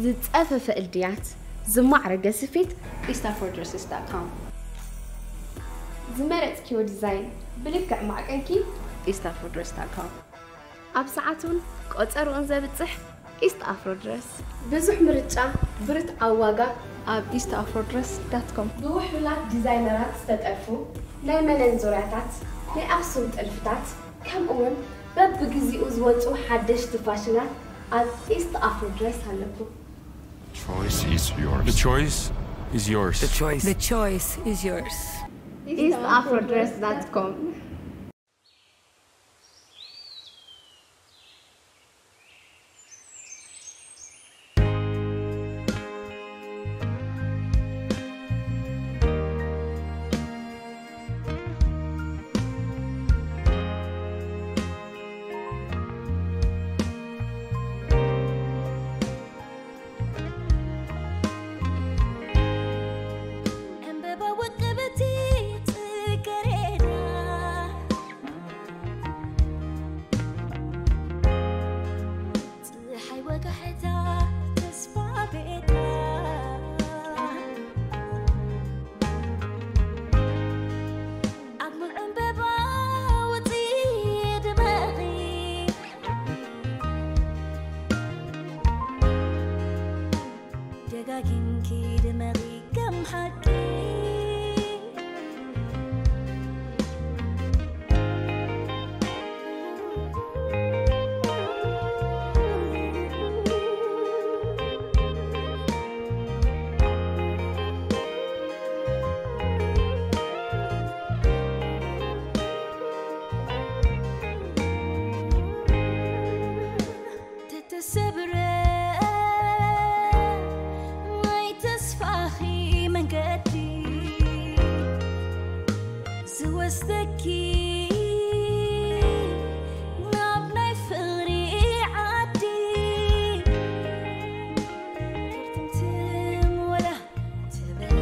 ዝጸፈፈ እልድያት፣ ዝማዕረገ ስፌት፣ east afro dresses dot com። ዝመረጽክዮ ዲዛይን ብልክዕ ማዕቀንኪ፣ east afro dress dot com። ኣብ ሰዓቱን ቆጸርኡን ዘብጽሕ ኢስት ኣፍሮ ድረስ። ብዙሕ ምርጫ፣ ብርትዓዊ ዋጋ፣ ኣብ east afro dress dot com። ብውሕሉላት ዲዛይነራት ዝተጠልፉ ናይ መነን ዙርያታት፣ ናይ ኣኽሱም ጥልፍታት፣ ከምኡውን በብግዚኡ ዝወጹ ሓደሽቲ ፋሽናት ኣብ ኢስት ኣፍሮ ድረስ ኣለኩም። Choice is yours. The choice is yours. The choice. The choice is yours. east afro dress dot com። ዕምበባ ውቅብቲ ጽጌረዳ፣ ጽሓይ ወጋሕታ ተስፋ ቤታ፣ ኣብ ሙሉእ ዕምበባ ውጺ ድመቒ፣ ደጋጊምኪ ድመቒ ከም ሓቂ። ተተሰብረ ናይ ተስፋኺ መንገዲ ዝወስደኪ ናብ ናይ ፍቕሪ ዓዲ። ትርትምትም ወላ ትበል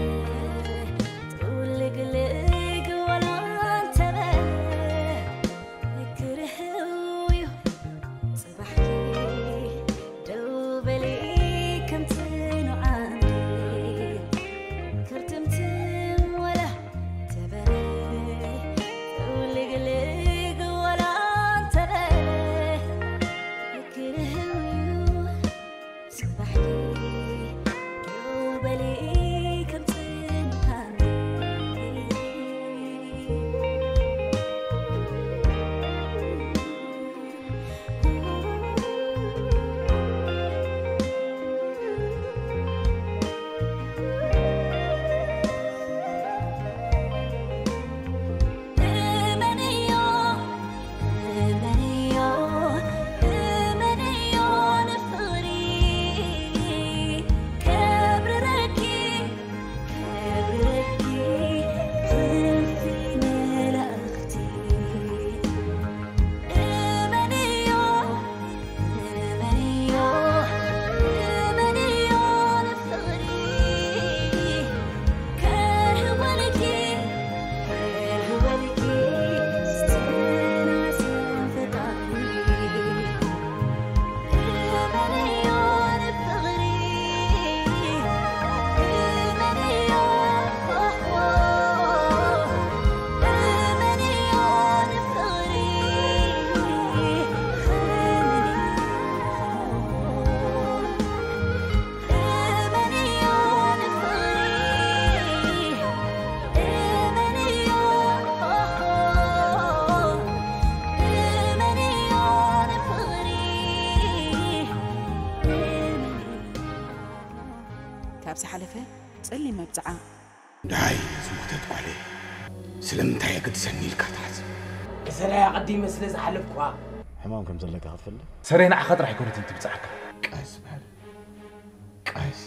ጥውልግልግ ወላ እንተበል፣ ክርህው እዩ ጽባሕኪ። ደው በሊ ከም ጽኑዓንዲ፣ ክርትምትም ወላ ተበለ፣ ጥውልግልግ ወላ እንተበለ፣ ክርህው እዩ ጽባሕኪ። ደው በሊ ከም ጽኑዓንዲ። ካብ ዝሓለፈ ጸሊም መብጽዓ። ደሃይ ዝሞተት ጓለይ ስለምንታይ የገድሰኒ ኢልካ ትሓስብ? እሰናይ ኣቐዲመ ስለ ዝሓለፍኩዋ። ሕማም ከም ዘለካ ክትፈልጥ። ሰሬ ንዓኻ ጥራሕ ኣይኮነትን ትብጽሓካ። ቀስ በል ቀስ።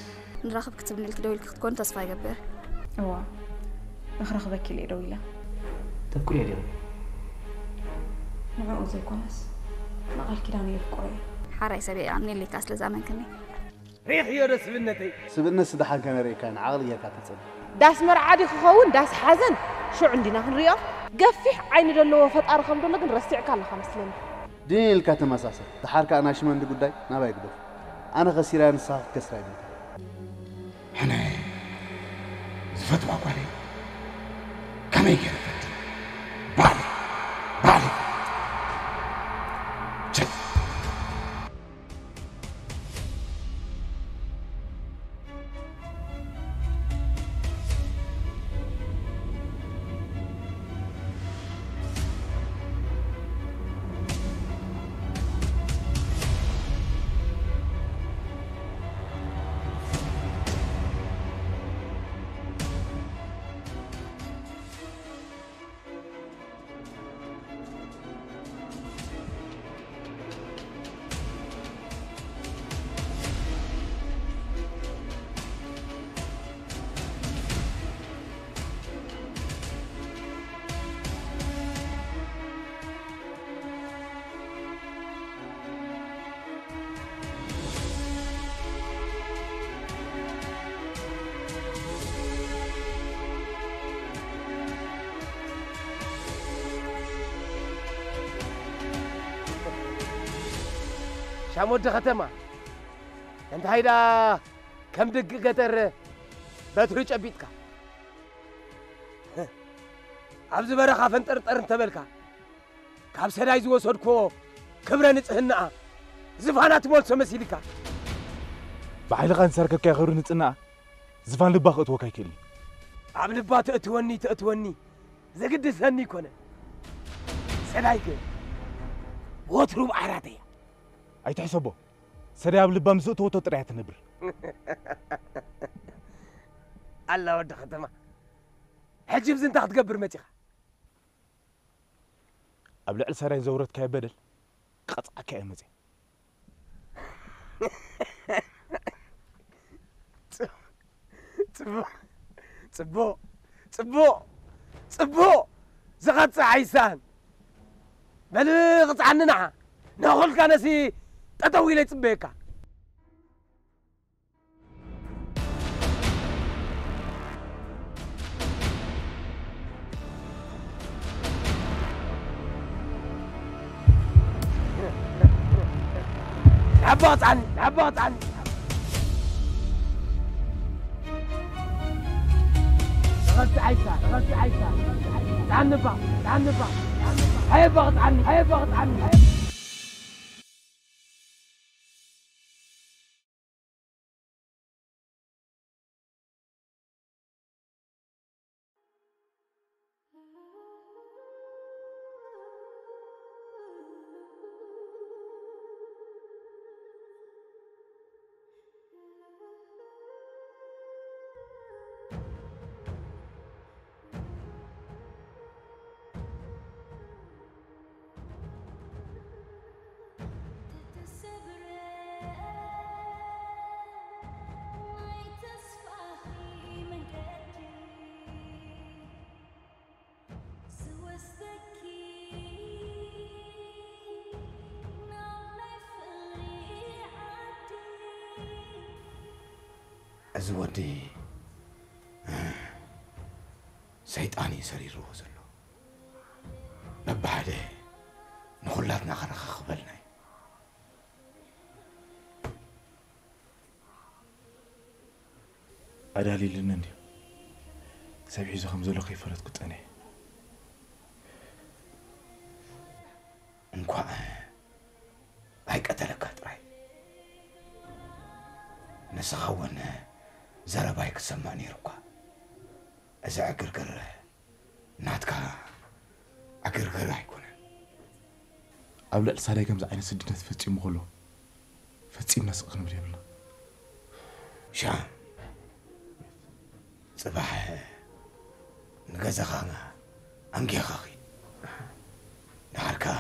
ንራኸብ ክትብኒ ኢልኪ ደው ኢልኪ ክትኮኒ ተስፋ ይገብር። እዋ ንኽረኽበኪ ኢለ ደው ኢለ። ተፍቅርዮ ዲኺ? ንዕኡ ዘይኮነስ ንቓል ኪዳኑ የፍቅሮ እየ። ሓራይ ሰብ እየ ኣምነ ኢልካ ስለ ዝኣመንክኒ። ሪኽዮ ዶ ስብነተይ? ስብእነትሲ ደሓን ከመይ ርኢካዮ ንዓቕሊ ጌርካ ተጽንዕ። ዳስ መርዓ ድዩ ክኸውን ዳስ ሓዘን ሽዑ እንዲና ክንሪኦ። ገፊሕ ዓይኒ ዘለዎ ፈጣሪ ከም ዘሎ ግን ረሲዕካ ኣለኻ መስለኒ። ድን ኢልካ ተመሳሰል። ደሓር ከኣ ናይ ሽመንዲ ጉዳይ ናባይ ግደፎ። ኣነ ከሲራ ንስኻ ክትከስራ ኣይደልን። ኣነ ዝፈትዋ ጓለይ ከመይ ገይረ ፈቲ? ባዕለይ፣ ባዕለይ። ቸይ። ሻም ወዲ ከተማ፣ እንታይ ደኣ ከም ድግ ገጠር በትሪ ጨቢጥካ፣ ኣብዚ በረኻ ፈንጠርጠር እንተበልካ፣ ካብ ሰዳይ ዝወሰድኮ ክብረ ንጽህናኣ ዝፋና ትመልሶ መሲልካ። ብሓይልኻ ንሰርቀካዮ ክብሪ ንጽህናኣ ዝፋን ልባ ክእትወካ ኣይክእልን። ኣብ ልባ ተእትወኒ ተእትወኒ ዘግድሰኒ ኣይኮነን። ሰዳይ ግን ወትሩ ብዓራተያ። ኣይትሕሰቦ። ሰዳይ ኣብ ልባ ምስ እተወቶ ጥራይ እያ ትነብር። ኣላ ወዲ ከተማ፣ ሕጂ ብዚ እንታይ ክትገብር መጺኻ? ኣብ ልዕሊ ሰዳይ ዘውረድካዮ በደል ክቐጽዓካ እየ መጺአ። ጽ-፣ ጽቡቕ፣ ጽቡቕ፣ ጽቡቕ፣ ጽቡቕ። ዝቐጽዕ ኣይሳን። በል ቅጽዓኒ ንዓ። ንኹልካ ነሲ ጠጠው ኢለ ይጽበየካ። ንዓባ ቅጽዓኒ፣ ንዓባ ቅጽዓኒ። ተኸስተ ዓይሳ፣ ተኸስተ ዓይሳ። ጻንባ፣ ጻንባ፣ ጻንባ። ሃየባ ቅጽዓኒ፣ ሃየባ ቅጽዓኒ። እዚ ወዲ ሰይጣን እዩ ሰሪርዎ ዘሎ። በብሓደ ንኹላትና ከረኻኽበልና እዩ። ኣዳሊልኒ እንድዩ። ሰብ ሒዙ ከም ዘሎ ከይፈለጥኩ ጸኒሐ። እንኳዕ ኣይቀተለካ ጥራይ፣ ንስኻ እውን ዘረባይ ክሰምዕ ነይሩካ። እዚ ዕግርግር ናትካ ዕግርግር ኣይኮነን። ኣብ ልዕሊ ሳላይ ከምዚ ዓይነት ስድነት ፈጺሙ ከሎ ፈጺምና ስቕ ክንብል የብልና። ሻም፣ ጽባሕ ንገዛኻ ኣንጊኻ ኺድ። ደሓር ከኣ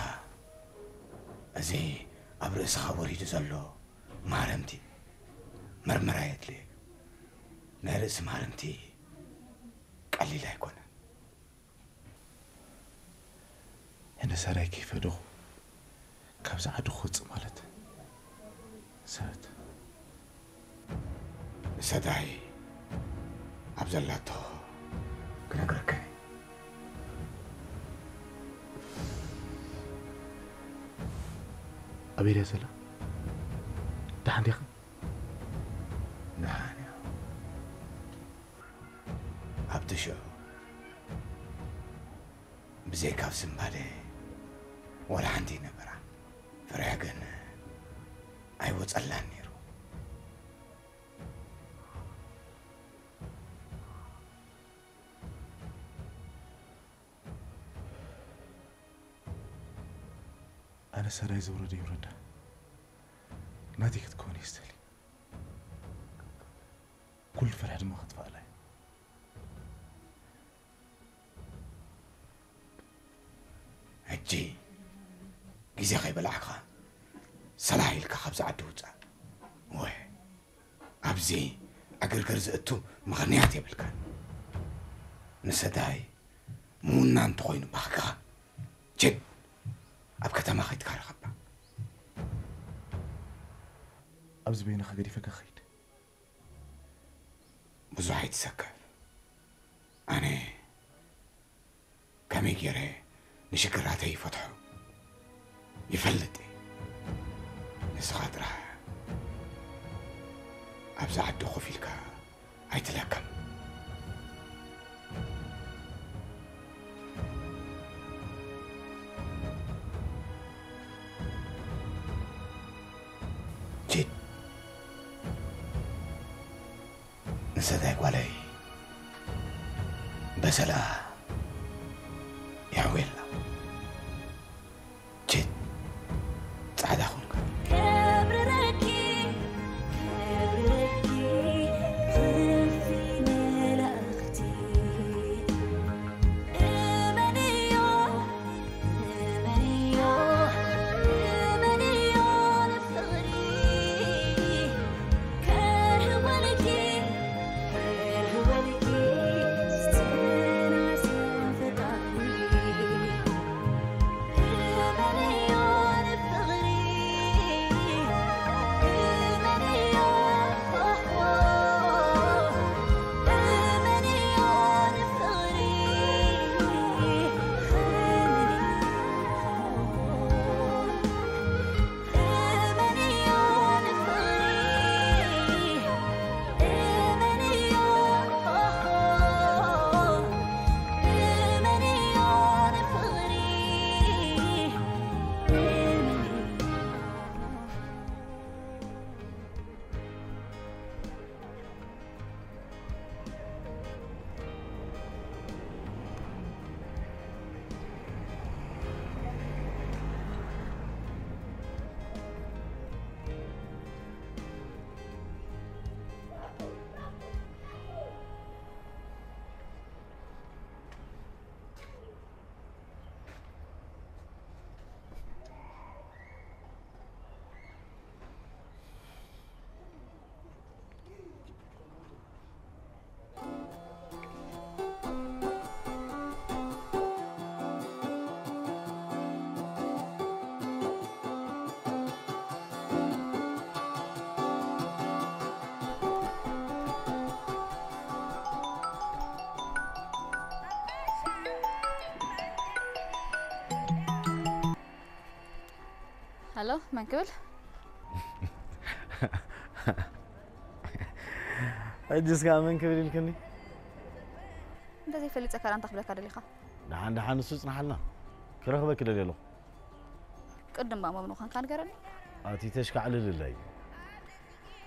እዚ ኣብ ርእስኻ ወሪዱ ዘሎ ማህረምቲ መርመራ የድልዮ እዩ። ናይ ርእሲ ማህረምቲ ቀሊል ኣይኮነን። ንሰዳይ ከይፈደኹ ካብዚ ዓዲ ክወጽእ ማለት ሰበት። ንሰዳይ ኣብ ዘላቶ ክነግረካ እየ። ኣበይ ድያ ዘላ? ደሓን ዲኻ? ትሽዑ ብዘይካብ ስንባደ ወላ ሓንቲ ይነበራ። ፍረያ ግን ኣይወጸላን ነይሩ። ኣነ ሰራይ ዘውረደ ይውረዳ፣ ናተይ ክትከውን እየ ዝደሊ። ኩሉ ፍርሒ ድማ ከጥፍኣላ እየ። ሕጂ ግዜ ከይበላዕካ ሰላሕ ኢልካ ካብዚ ዓዲ ውጻእ። ወይ ኣብዚ ዕግርግር ዘእቱ ምኽንያት የብልካን። ንሰዳይ ምውና እንተኾይኑ ባህግኻ ችድ ኣብ ከተማ ከይድካ ረኸባ። ኣብዚ በይንኻ ገዲፈካ ኸይድ። ብዙሕ ኣይትሰከፍ። ኣነ ከመይ ገይረ ንሽግራተይ ይፈትሖ ይፈልጥ እየ። ንስኻ ጥራሕ ኣብዚ ዓዲ ኮፍ ኢልካ ኣይትለከም። ኪድ። ንሰታይ ጓለይ በሰላ የሕውየላ። ኪድ ጻዕዳ ኹንካ። ከብርረኪ፣ ከብርረኪ፣ ኽልፊ መላእኽቲ። እመንዮ፣ እመንዮ፣ እመንዮ ንፍቕሪ። ከህወልኪ፣ ከህወልኪ፣ ዝተናዘ ፈጣሪ። ሃሎ፣ መን ክብል? ሕጅስ ከኣ መን ክብል ኢልክኒ? እንተዘይፈሊጠካ ደኣ እንታይ ክብለካ ደሊኻ? ደሓን ደሓን፣ ንሱ ጽንሓልና። ክረኽበኪ ደልየ ኣለኹ። ቅድም እባ መን ምዃንካ ንገረኒ። ኣቲ ተሽካዕልልለይ።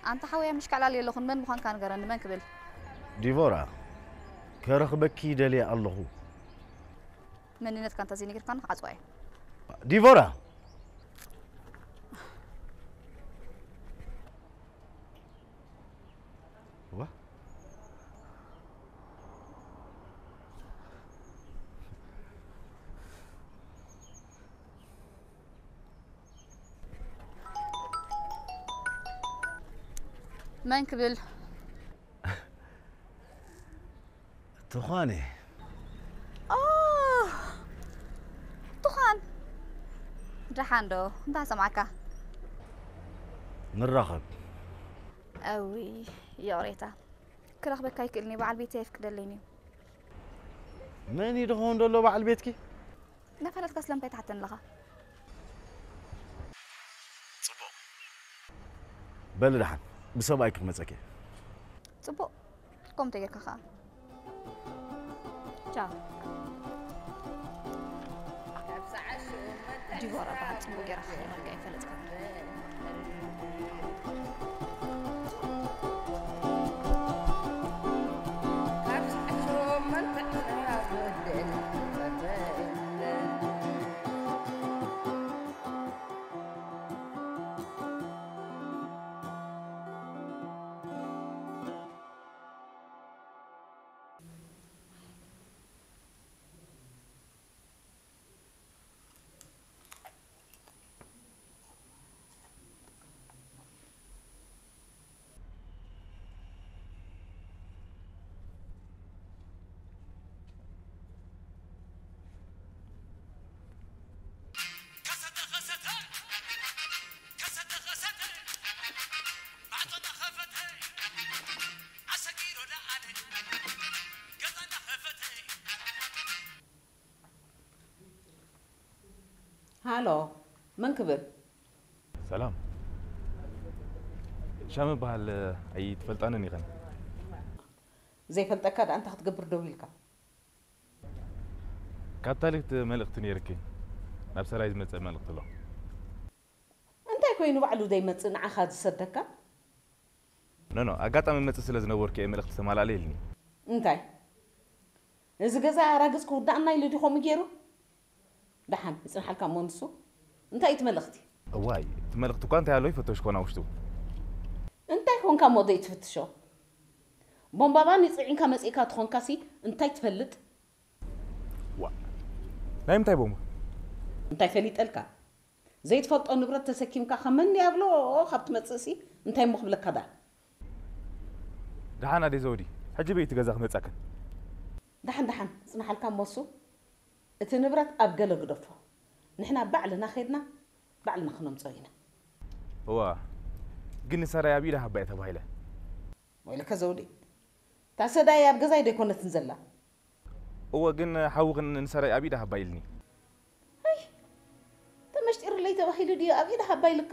ኣንታ ሓወይ፣ ምሽካዕላል የለኹን፣ መን ምዃንካ ንገረኒ፣ መን ክብል? ዲቮራ፣ ከረኽበኪ ደልየ ኣለኹ። መንነትካ እንተዘይነጊርካኒ ክዓጽዋ እየ። ዲቮራ! ዋ። መን ክብል? ትዃን እየ። ኦ፣ ትዃን። ደሓን ዶ? እንታይ ሰማዕካ? ንራኸብ። እውይ፣ ይቕሬታ። ክረኽበካ ኣይክእልን እየ፣ በዓል ቤተይ ኣይፍቅደለይን እዩ። መን እዩ ድኸውን ዘሎ በዓል ቤትኪ? እናፈለጥካ ስለምንታይ ትሓተኒ ኣለኻ? ጽቡቕ። በሊ ደሓን፣ ብሰብኣይኪ ክመጸኪ እየ። ጽቡቕ፣ ከምኡ ተጌርካ ኸኣ። ቻው። ዲቦራ በሃል ጽቡቕ ጌራ ክኽእለካ ኣይፈለጥኩን። ሃሎ፣ መን ክብል? ሰላም። ሻም እበሃል። ኣይትፈልጣንን ኢኸን። ዘይፈልጠካ ደኣ እንታይ ክትገብር ደው ኢልካ? ካብ ታሊት መልእኽቲ ነይርኪ። ናብ ሰራይ ዝመጸ መልእኽቲ ኣሎ። እንታይ ኮይኑ ባዕሉ ዘይመጽእ ንዓኻ ዝሰደካ? ኖ ኖ፣ ኣጋጣሚ መጽእ ስለ ዝነበርኩ እየ መልእኽቲ ተማላለ ኢልኒ። እንታይ? እዚ ገዛ ኣራግጽ ክውዳእና ኢሉ ድዩ ከምኡ ገይሩ? ደሓን ይጽንሓልካ እሞ ንሱ። እንታይ እዩ እቲ መልእኽቲ? እዋይ፣ እቲ መልእኽቲ እኳ እንታይ ኣሎ ይፈተሽ ኮና ውሽጡ። እንታይ ኮንካ እሞ ዘይትፍትሾ? ቦምባባ ንጽዒንካ መጺእካ ትኾንካሲ እንታይ ትፈልጥ? ዋ፣ ናይ ምንታይ ቦምባ? እንታይ ፈሊጠልካ? ዘይትፈልጦ ንብረት ተሰኪምካ ከመን ያብሎ ካብ ትመጽእሲ እንታይ እሞ ክብለካ ደኣ? ደሓን ኣደይ ዘውዲ፣ ሕጂ በይ እቲ ገዛ ክመጻክን። ደሓን ደሓን ጽንሓልካ እሞ እሱ እቲ ንብረት ኣብ ገለ ግደፎ። ንሕና ባዕልና ኸድና ባዕልና ክነምጽኦ ኢና። እዋ፣ ግን ንሰራይ ኣብ ኢዳ ሃባየ ተባሂለ። ወይለከ ዘውዲ፣ እታ ሰዳይ ኣብ ገዛይ ደይኮነትን ዘላ። እወ፣ ግን ሓውኽን ንሰራይ ኣብ ኢዳ ሃባ ኢልኒ። ኣይ፣ ተመሽጢርለይ ተባሂሉ ድዩ ኣብ ኢዳ ሃባ ኢልካ?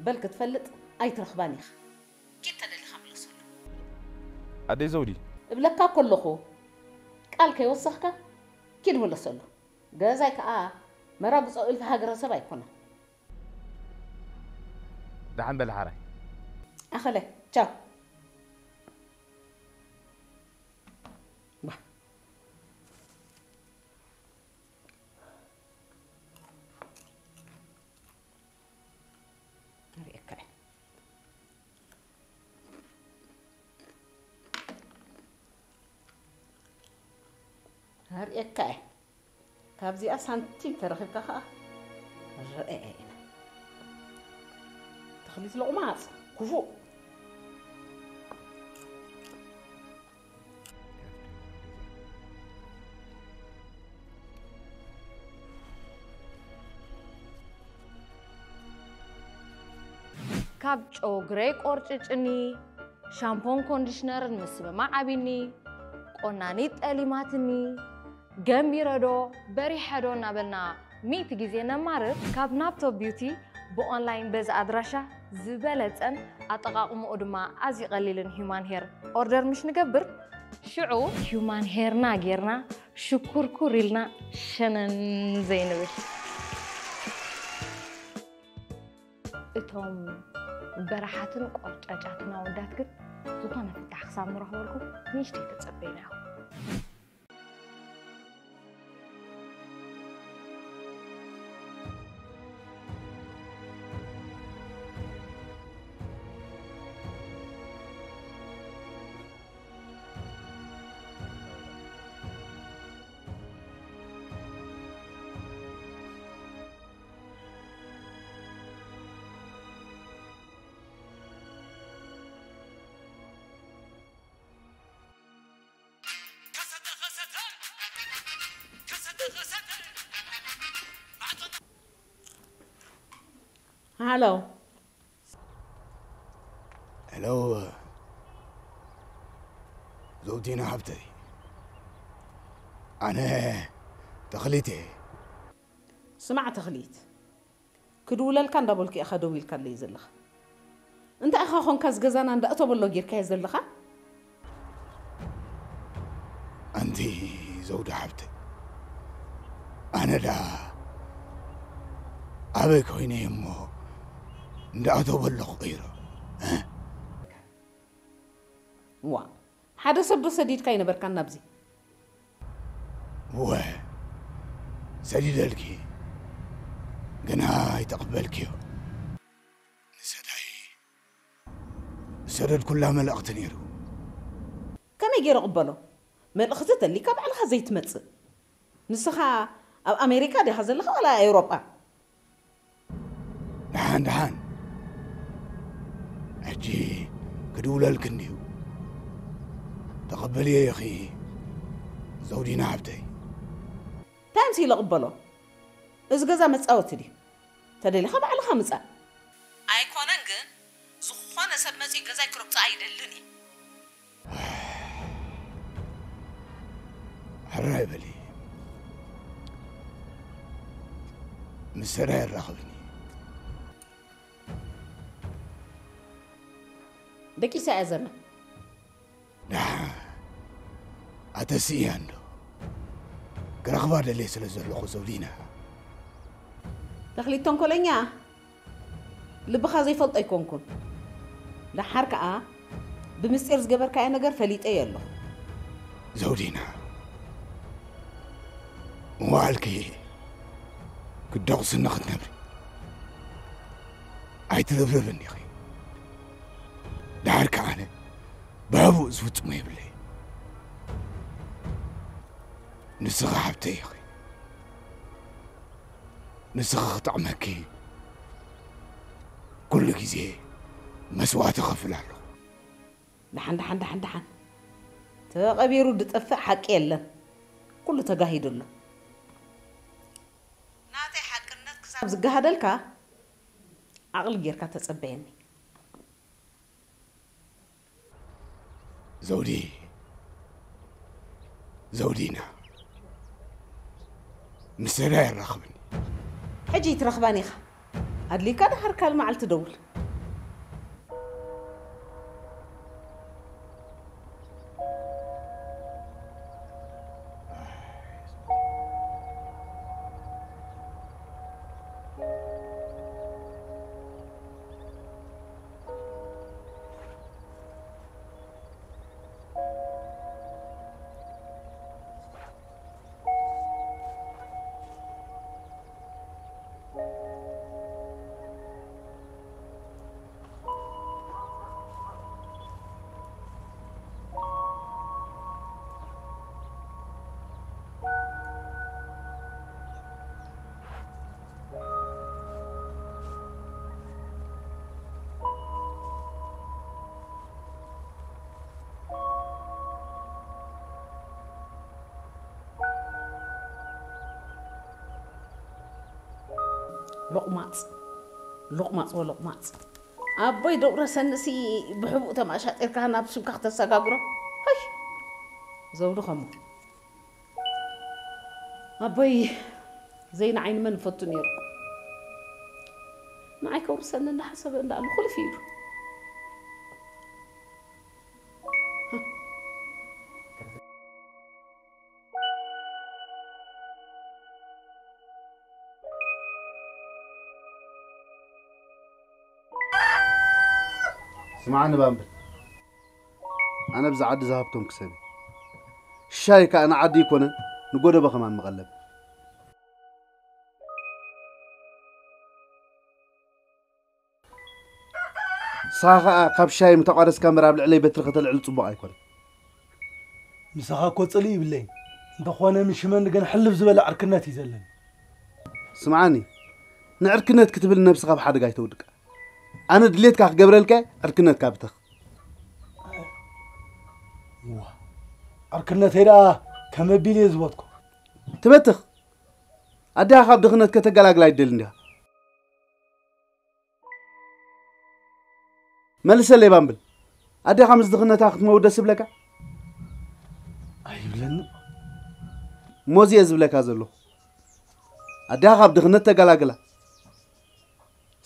በል ክትፈልጥ ኣይትረኽባን ኢኻ። ኪድ ተደሊኻ ምለሰሉ። ኣደይ ዘውዲ። እብለካ እኮ ኣለኹ፣ ቃል ከይወሰኽካ ኪድ ምለሰሉ። ገዛይ ከኣ መራግጾ እልፊ ሃገረሰብ ኣይኮነን። ደሓን በል ሓራይ። ኣኸለ፣ ቻው። ባ። ርእየካ እየ። ርእየካ እየ። ካብዚኣ ሳንቲም ተረኺብካ ኸኣ ርኣያ ኢና። ተኽሊት ሎቕማጽ ክፉእ። ካብ ጨጉረይ ቆርጭጭኒ፣ ሻምፖን ኮንዲሽነርን ምስምማዕ ኣቢኒ፣ ቆናኒት ጠሊማትኒ፣ ገምቢረ ዶ በሪሐ ዶ እናበልና ሚእቲ ግዜ ነማርር። ካብ ናፕቶ ቢዩቲ ብኦንላይን በዚ ኣድራሻ ዝበለጸን ኣጠቓቕምኡ ድማ ኣዝዩ ቀሊልን ሂዩማን ሄር ኦርደር ምሽ ንገብር፣ ሽዑ ሂዩማን ሄርና ጌርና ሽኩርኩር ኢልና ሸነን ዘይንብል። እቶም በራሓትን ቆርጫጫትን ኣወዳት ግን ዝኾነ ፍታሕ ክሳብ ንረኽበልኩም ንእሽተይ ተጸበዩና ኢኹም። ሃሎ። ሄሎ፣ ዘውዲና ሓብተይ፣ ኣነ ተኽሊት እየ። ስማዕ ተኽሊት፣ ክድውለልካ እንዳበልኩ ኢኻ ደው ኢልካለይ ዘለኻ። እንታይ ኢኻ ኾንካ እዚ ገዛና እንዳእተወ በሎ ጌርካዮ ዘለኻ? ኣንቲ ዘውዲ ሓብተ፣ ኣነ ደኣ ኣበይ ኮይነ እየ እሞ እንዳኣተው በለኹ ቀይሮ? እ? ዋ፣ ሓደ ሰብ ዶ ሰዲድካ ኣይነበርካን ናብዚ? እወ፣ ሰዲደልኪ፣ ግና ኣይተቐበልክዮ። ንሰዳይ ዝሰደድኩላ መልእኽቲ ነይሩ። ከመይ ገይረ ቅበሎ? መልእኽቲ ተሊካ ባዕልኻ ዘይትመጽእ። ንስኻ ኣብ ኣሜሪካ ዲኻ ዘለኻ ዋላ ኤውሮጳ? ደሓን ደሓን፣ ሕጂ ክድውለልክ እንድዩ። ተቐበልዮ ኢኺ ዘውዲና ሓብተይ። እንታይ ምስ ኢለ ቅበሎ? እዚ ገዛ መጻወቲ ድዩ? ተደሊኻ ባዕልኻ ምጻእ። ኣይኮነን ግን፣ ዝኾነ ሰብ መጺኡ ገዛይ ክረግጾ ኣይደልን እየ። ሕራይ በሊ፣ ምስ ሰዳይ ኣራኽብኒ። ደቂሳ እያ ዘላ። ደሓ፣ ኣተስእያ እንዶ፣ ክረኽባ ደልየ ስለ ዘለኹ ዘውዲና። ተኽሊት ተንኮለኛ፣ ልብኻ ዘይፈልጦ ኣይኮንኩን። ደሓር ከኣ ብምስጢር ዝገበርካዮ ነገር ፈሊጠዮ ኣለኹ። ዘውዲና፣ መዋዕልኪ ክትደቑስኒ ክትነብሪ ኣይትርብርብን ኢኺ። ደሓር ከኣ ኣነ ብሕቡእ ዝፍጽሞ የብለይ። ንስኺ ሓብተይ ኢኺ። ንስኺ ክጥዕመኪ ኩሉ ግዜ መስዋእቲ እኸፍል ኣለኹ። ደሓን ደሓን ደሓን ደሓን፣ ተቐቢሩ ዝጠፍእ ሓቂ የለን። ኩሉ ተጋሂዱ ኣሎ። ናተይ ሓቅነት ክሳብ ዝገሃደልካ ዓቕሊ ጌርካ ተጸበየኒ። ዘውዲ፣ ዘውዲና፣ ምስ ሰዳይ ኣራኽብኒ። ሕጂ ይትረኽባን ኢኻ። ኣድልይካ ደሓር ካልእ መዓልቲ ደውል። ሎቕማፅ፣ ሎቕማፅ ወሎቕማፅ። ኣቦይ ደቑረ ሰንሲ ብሕቡእ ተማሻጢርካ ናብ ስብካ ክተሰጋግሮ። ሃይ፣ ዘውዲ ኸሞ ኣቦይ ዘይንዓይ ንመን ይፈቱ ነይሩ? ንዓይ ከውርሰኒ እንዳሓሰበ እንዳኣሉ ኩልፍ ኢሉ። ስምዓኒ ባምብል፣ ኣነ ብዛ ዓዲ ዝሃብቶም ክሰብ እየ። ሻይ ከኣ ንዓዲ ኣይኮነን፣ ንጎደቦ ከማን መቐለብ። ንስኻ ኸኣ ካብ ሻሂ ምተቋረስካ እምበር ኣብ ልዕለይ በትሪ ከተልዕል ጽቡቕ ኣይኮነን። ምሳኻ እኮ ጽልኢ ይብለይን፣ እንተኾነ ምሽመን ግን ሕልፍ ዝበለ ዕርክነት እዩ ዘለኒ። ስምዓኒ፣ ንዕርክነት ክትብል ነብስኻ ኣብ ሓደጋ ኣይተውድቃ። ኣነ ድሌትካ ክገብረልካ እየ፣ ዕርክነትካ ብተኽ። እዋ፣ ዕርክነተይ ደኣ ከመቢል እየ ዝበትኮ። ትበትኽ። ኣዴኻ ካብ ድኽነት ከተገላግላ ኣይደልን ዲኻ? መልሰለይ ባምብል። ኣዴኻ ምስ ድኽነታ ክትመውት ደስ ይብለካ? ኣይብለኒ። ሞዚ እየ ዝብለካ ዘለኹ። ኣዴኻ ካብ ድኽነት ተገላግላ።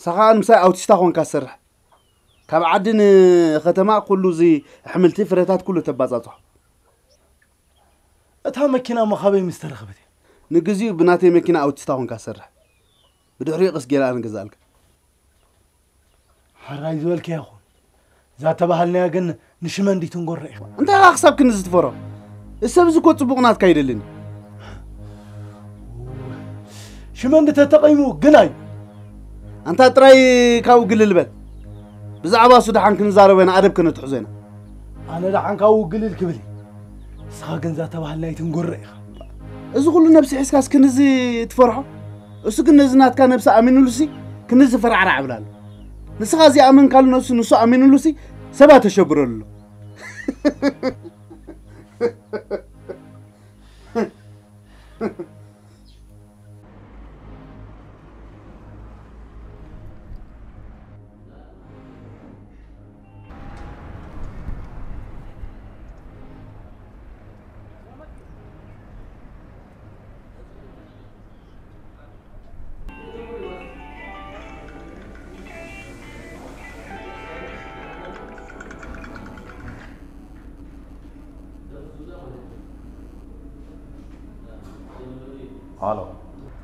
ንስኻ ከኣ ምሳይ ኣውቲስታ ኮንካ ትሰርሕ። ካብ ዓዲ ንኸተማ ኩሉ እዚ ኣሕምልቲ ፍረታት ኩሉ ተባጻጽሖ። እታ መኪና መኻበይ ምስ ተረኸበት እየ። ንግዚኡ ብናተይ መኪና ኣውቲስታ ኮንካ ሰርሕ። ብድሕሪኡ ቀስ ጌራ ንገዛልካ። ሕራይ ዝበልካዮ ይኹን። እዛ ተባሃልናያ ግን ንሽመንዲ ትንጎሮ ኢኻ። እንታይ ኢኻ ክሳብ ክንዲ ዝትፈሮ? እዚ ሰብ እዚ እኮ ጽቡቕ ናትካ ኣይደልን እዩ። ሽመንዲ ተተቐይሙ ግና እዩ። ኣንታ ጥራይ ካብኡ ግልል በል። ብዛዕባ እሱ ደሓን ክንዛረቦ ኢና፣ ኣደብ ከነትሕዞ ኢና። ኣነ ደሓን ካብኡ ግልል ክብል እየ። ንስኻ ግን እዛ ተባህልና ኣይትንጎረ ኢኻ። እዚ ኩሉ ነብሲ ሒዝካስ ክንዚ ትፈርሖ? እሱ ግን ነዚ ናትካ ነብሲ ኣሚኑሉሲ ክንዚ ፈራዕራዕ ይብል ኣሎ። ንስኻ እዚ ኣመንካሉ ነብሱ ንሱ ኣሚኑሉሲ ሰባት ተሸግረሉ ኣሎ። ሃሎ።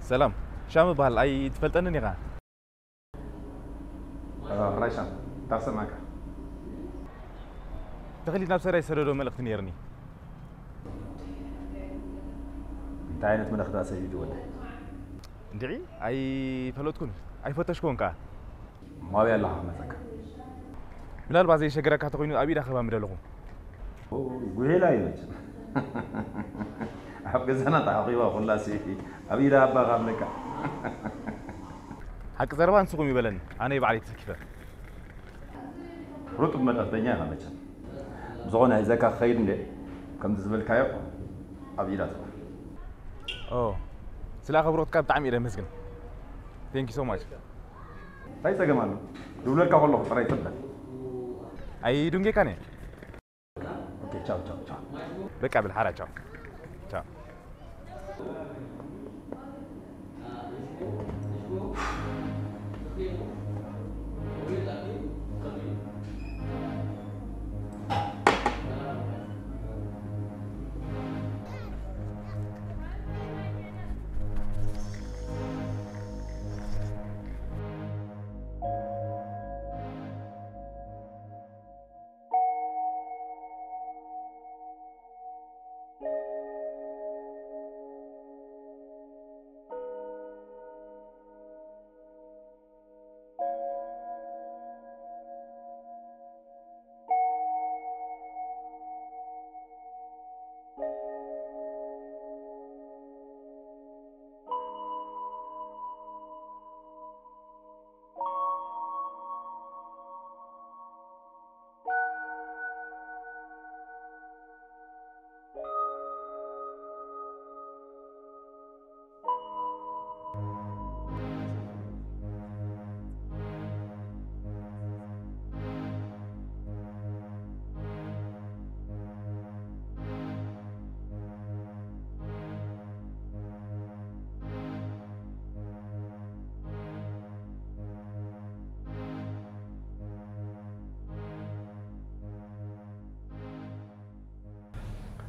ሰላም፣ ሻም እበሃል። ኣይትፈልጠንን ኢኻ። ራይሻን፣ ታሰማካ። ተኽሊት ናብ ሰራይ ዝሰደዶ መልእኽቲ ነይርኒ። እንታይ ዓይነት መልእኽቲ ኣሰዲዱ ወደይ? እንድዒ፣ ኣይፈለጥኩን፣ ኣይፈተሽኩን ከኣ። ማብያ ኣለኻ ክመጸካ። ምናልባት ዘይሸግረካ ተኾይኑ ኣብ ኢዳ ክህባ ምደለኹ። ኦይ፣ ጉሄላ እዩ መቸም። ኣብ ገዛና ተዓቂባ ኩላሲ ኣብ ኢዳ ኣባ ካብ ለካ። ሓቂ ዘረባ ንስኹም ይበለኒ፣ ኣነ ባዕለይ ተሰኪፈ። ርጡብ መልእኽተኛ ኢኻ መቸም። ብዝኾነ ሒዘካ ክኸይድ እንደ ከምቲ ዝበልካዮ ኣብ ኢዳ ትኹን። ኦ፣ ስለ ኣኽብሮትካ ብጣዕሚ እየ ደመስግን። Thank you so much። እንታይ ጸገም ኣሎ? ድውለልካ ከለኹ ጥራይ ጽበ። ኣይዱንጌካን እየ። ኦኬ፣ ቻው፣ ቻው፣ ቻው። በቃ ብል ሓራ፣ ቻው። ቻው።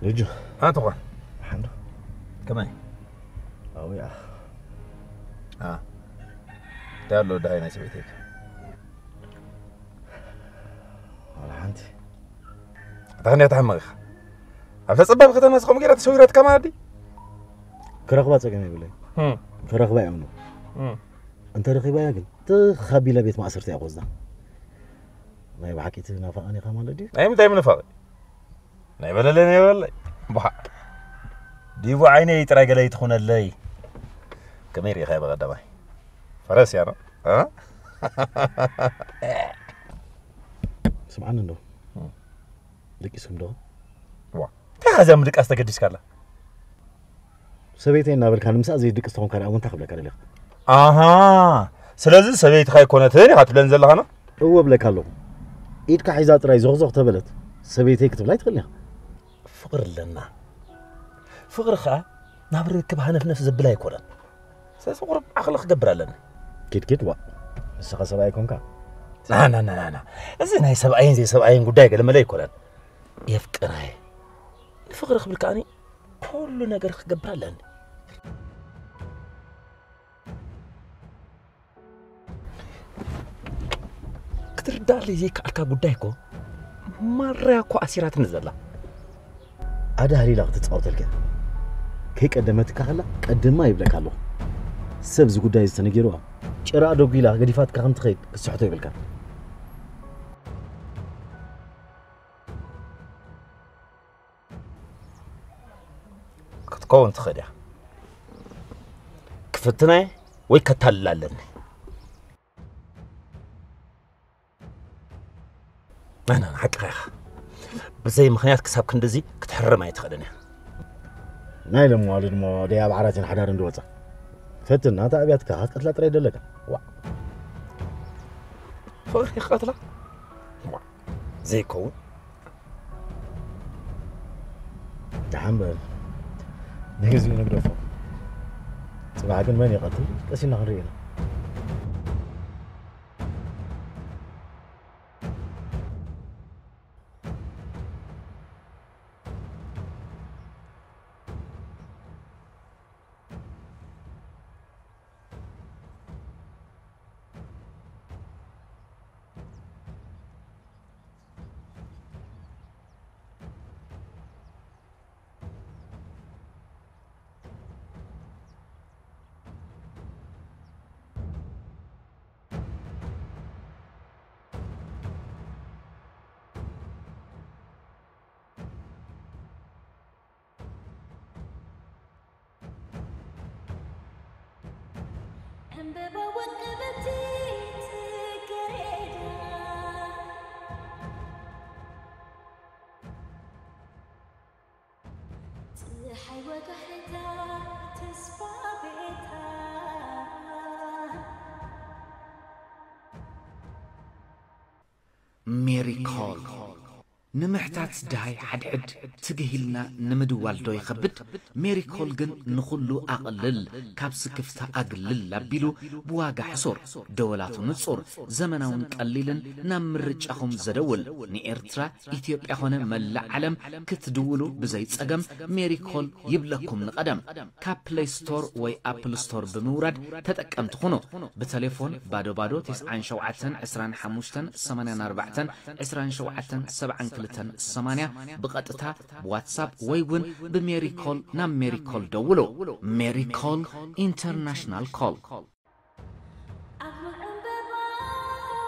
ልጁ ኣትኾ ሓንዶ ከመይ ኣውያ ኣ እንታይ ኣሎ ዳይ ናይ ሰበይተይ ዋላ ሓንቲ እታ ክንያ ተሓመቕ ኢኻ ኣብታ ጸባብ ከተማ ስኸም ገይራ ተሰዊራትካ ማለት ድዩ ክረኽባ ጸገም የብለይ እም፣ ክረኽባ እየ ምኑ እም። እንተ ረኺባያ ግን ትኻቢለ ቤት ማእሰርቲ እያ ክወስዳ ናይ ብሓቂ ትናፍቐኒ ኢኻ ማለት ድዩ ናይ ምንታይ ምንፋቕ ናይ በለለይ ናይ በለለይ ቧ ዲቡ ዓይነይ ጥራይ ገለ ይትኹነለይ ከመይ ርኢኻያ ብቐዳማይ ፈረስ እያ ዶ እ? ስምዓኒ እንዶ ደቂስኩም ዶ ዋ እንታይ ኸዚኣ ምድቃስ ተገዲስካላ ሰበይተይ እናበልካ ንምሳእ ዘይድቅስ ተኾንካ ደኣ እውን እንታይ ክብለካ ደሊኻ ኣሃ ስለዚ ሰበይትኻ ኣይኮነትን ኢኻ ትብለን ዘለኻና እወ እብለካ ኣለኹ ኢድካ ሒዛ ጥራይ ዞኽዞኽ ተበለት ሰበይተይ ክትብላ ኣይትኽእልን ኢኻ ፍቕሪ ኣለና ፍቕሪ ኸኣ ናብ ርክብ ሃነፍነፍ ዘብል ኣይኮነን ስለዚ ቁሩብ ዓቕሊ ክገብር ኣለና ኪድ ኪድ ዋ ንስኻ ሰብኣይ ኮንካ ናናናናና እዚ ናይ ሰብኣይን ዘይሰብኣይን ጉዳይ ገለመለ ኣይኮነን የፍቅራየ ንፍቕሪ ክብል ከኣኒ ኩሉ ነገር ክገብር ኣለኒ። ክትርዳለይ ዘይከኣልካ ጉዳይ እኮ ማርያ እኮ ኣሲራትኒ ዘላ። ኣደ ሃሊላ ክትጻወተልካ ከይቀደመትካ ከላ ቀድማ ይብለካ ኣለኹ። ሰብ እዚ ጉዳይ እዚ ተነጊርዋ ጭራ ደጉ ኢላ ገዲፋትካ ከም ትኸይድ ክትስሕቶ ይብልካ። ክትከውን ትኽእል እያ። ክፍትናየ ወይ ከታልላ ኣለኒ። ኣነ ሓቅኻ ኢኻ። ብዘይ ምኽንያት ክሳብ ክንድዚ ክትሕርም ኣይትኽእልን እያ። ናይ ለምዋሉ ድሞ ደይ ኣብ ዓራትን ሓዳርን ድወፃ ፈትን ናታ ኣብያትካ ክትቀትላ ጥራይ ደለካ። ዋ። ፍቕሪ ክቐትላ? ዋ። ዘይከውን። ደሓን በል። ንግዚኡ ንግደፎ። ጽባሕ ግን መን ይቐትል ቀሲና ክንርኢ ኢና። ዕምበባ ወቀበቲ ጽጌረዳ፣ ጸሓይ ወጋሕታ ተስፋ ቤታ። ሜሪ ኮል ንምሕታት ድሃይ ሓድሕድ ትግህ ኢልና ንምድዋል ዶ ይኸብድ? ሜሪ ኮል ግን ንኹሉ ኣቕልል፣ ካብ ስክፍታ ኣግልል ኣቢሉ ብዋጋ ሕሱር፣ ደወላቱ ንጹር፣ ዘመናውን ቀሊልን ናብ ምርጫኹም ዘደውል፣ ንኤርትራ፣ ኢትዮጵያ ኾነ መላእ ዓለም ክትድውሉ ብዘይ ጸገም ሜሪ ኮል ይብለኩም ንቐደም። ካብ ፕለይ ስቶር ወይ ኣፕል ስቶር ብምውራድ ተጠቀምቲ ኩኑ። ብተሌፎን ባዶ ባዶ ተስዓን ሸውዓተን ዕስራን ሓሙሽተን ሰማንያን ኣርባዕተን ዕስራን ሸውዓተን ሰብዓን ክልተን ሰማንያ ብቐጥታ ብዋትሳፕ ወይ እውን ብሜሪኮል ናብ ሜሪኮል ደውሉ። ሜሪኮል ኢንተርናሽናል ኮል። ኣብ ዕምበባ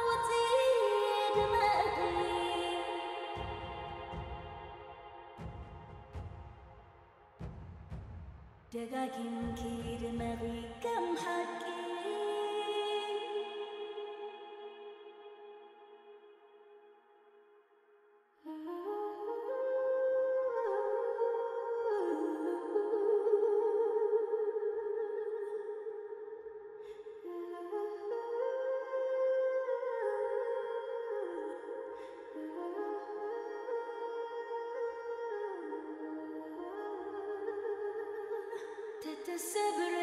ውጺ ድመቂ። ደጋጊምኪ ድመቒ ከም ሓቂ። ተተሰብረ